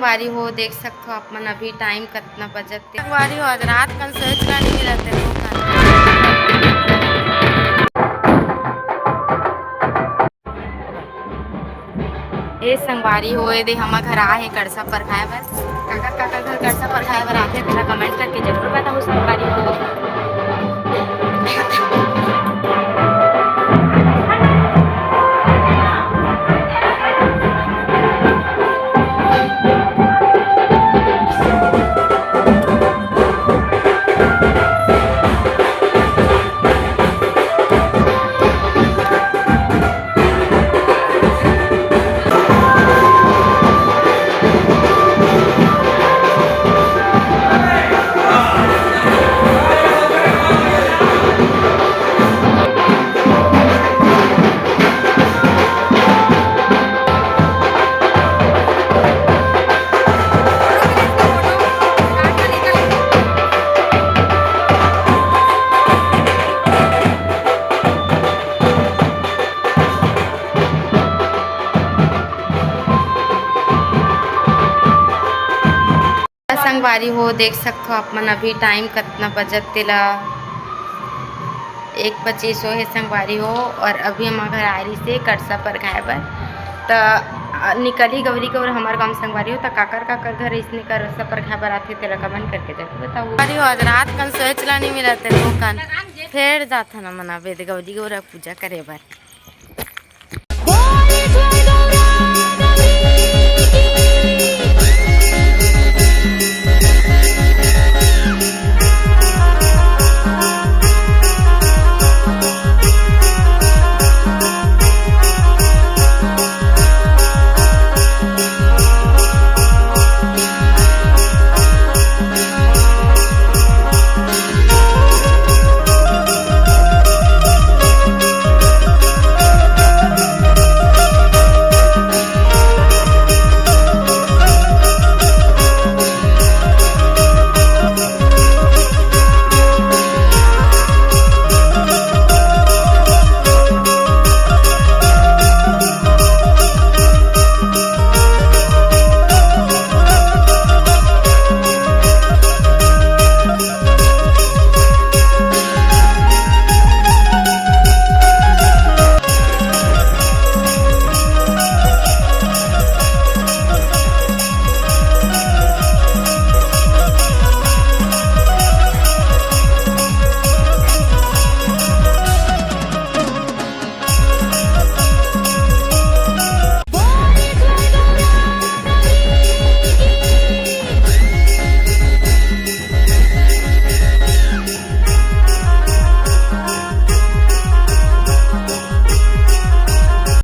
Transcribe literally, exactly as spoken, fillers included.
संगवारी हो, देख सकथो आप मन अभी टाइम कतना बजत हे। संगवारी हो, आज रात कन सोच ला नहीं मिलत हे। ए संगवारी हो, ए दे हमर घर आए हे कड़सा परघाए बर। काकर काकर घर कड़सा परघाए बर आथे, तेला कमेंट करके जरूर बताहू संगवारी हो। संगवारी हो, देख सकथो आप मन अभी टाइम कतना बजत तेला एक पच्चीस हो हे संगवारी हो। और अभी हम घर आ रही से कड़सा परघाए बर, त निकली गौरी गौर हमर गाँव संगवारी हो। त काकर काकर घर इसने कड़सा परघाए बर आथे, तेला कमेंट करके जरूर बताहू। संगवारी हो, आज रात कन सोच ला नहीं मिलत हे, तो कन फेर जाथन हमन अबे गौरी गौर पूजा करे बर।